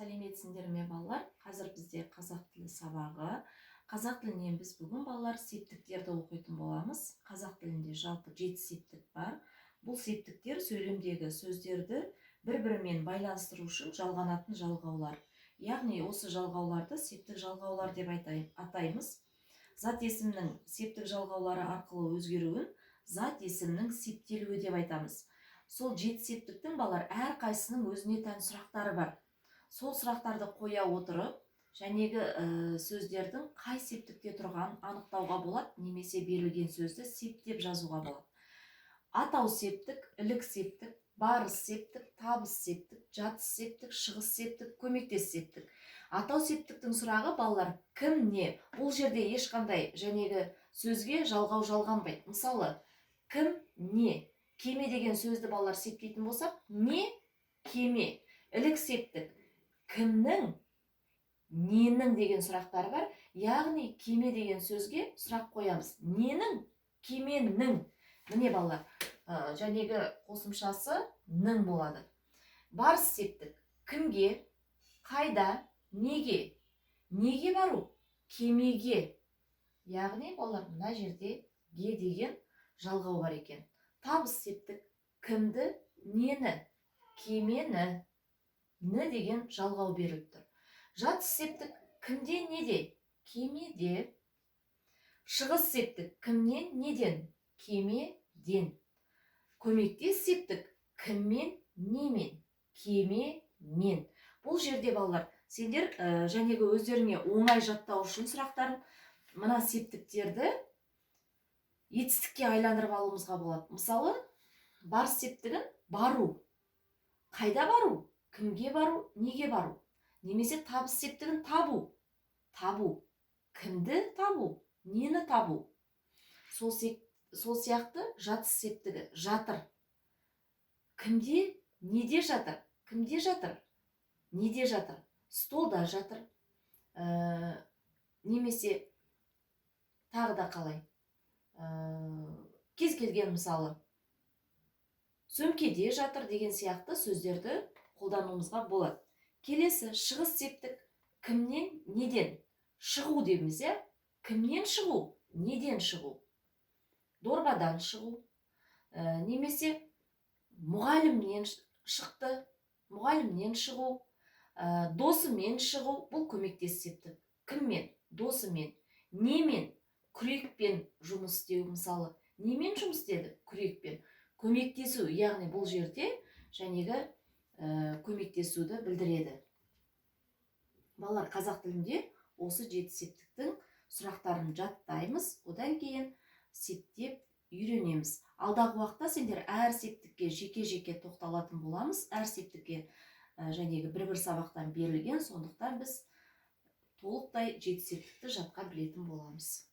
Сәлеметсіңдер ме, балалар! Қазір бізде қазақ тілі сабағы. Қазақ тілінен біз бүгін, балалар, септіктерді оқитын боламыз. Қазақ тілінде жалпы жеті септік бар. Бұл септіктер — сөйлемдегі сөздерді бір бірімен байланыстыру үшін жалғанатын жалғаулар, яғни осы жалғауларды септік жалғаулар деп атаймыз. Зат есімнің септік жалғаулары арқылы өзгеруін зат есімнің септелуі деп айтамыз. Сол жеті септіктің, балалар, әрқайсысының өзіне тән сұрақтары бар. Сол сұрақтарды қоя отырып, жәнегі сөздердің қай септікте тұрғанын анықтауға болады немесе берілген сөзді септеп жазуға болады. Атау септік, ілік септік, барыс септік, табыс септік, жатыс септік, шығыс септік, көмектес септік. Атау септіктің сұрағы, балалар, кім, не. Бұл жерде ешқандай жәнегі сөзге жалғау жалғанбайды. Мысалы, кім, не, кеме деген сөзді, балалар, септейтін болсақ, не, кеме. Ілік септік: кімнің, ненің деген сұрақтар бар, яғни кеме деген сөзге сұрақ қоямыз: ненің? Кеменің. Міне, балалар, жәнегі қосымшасы ның болады. Барыс септік: кімге, қайда, неге. Неге бару? Кемеге. Яғни, балалар, мына жерде ге деген жалғау бар екен. Табыс септік: кімді, нені? Кемені. Ні деген жалғау беріліп тұр. Жатыс септік: кімде, неде? Кемеде. Шығыс септік: кімнен, неден? Кемеден. Көмектес септік: кіммен, немен? Кемемен. Бұл жерде, балалар, сендер жәнегі өздеріңе оңай жаттау үшін сұрақтарын мына септіктерді етістікке айландырып алуымызға болады. Мысалы, барыс септігін бару: қайда бару, кімге бару, неге бару. Немесе табыс септігін табу, табу: кімді табу, нені табу. Сол сияқты жатыс септігі жатыр: кімде, неде жатыр? Кімде жатыр, неде жатыр? Столда жатыр. Немесе тағы да қалай, кез келген, мысалы, сөмкеде жатыр деген сияқты сөздерді қолдануымызға болады. Келесі шығыс септік: кімнен, неден? Шығу дейміз, иә. Кімнен шығу, неден шығу? Дорбадан шығу. Немесе мұғалімнен шықты, мұғалімнен шығу, досымен шығу. Бұл көмектес септік: кіммен? Досымен. Немен? Күрекпен жұмыс істеу. Мысалы, немен жұмыс істеді? Күрекпен. Көмектесу, яғни бұл жерде жәнегі көмектесуді білдіреді. Балалар, қазақ тілінде осы жеті септіктің сұрақтарын жаттаймыз, одан кейін септеп үйренеміз. Алдағы уақытта сендер әр септікке жеке-жеке тоқталатын боламыз. Әр септікке жәнегі бір-бір сабақтан берілген, сондықтан біз толықтай жеті септікті жатқа білетін боламыз.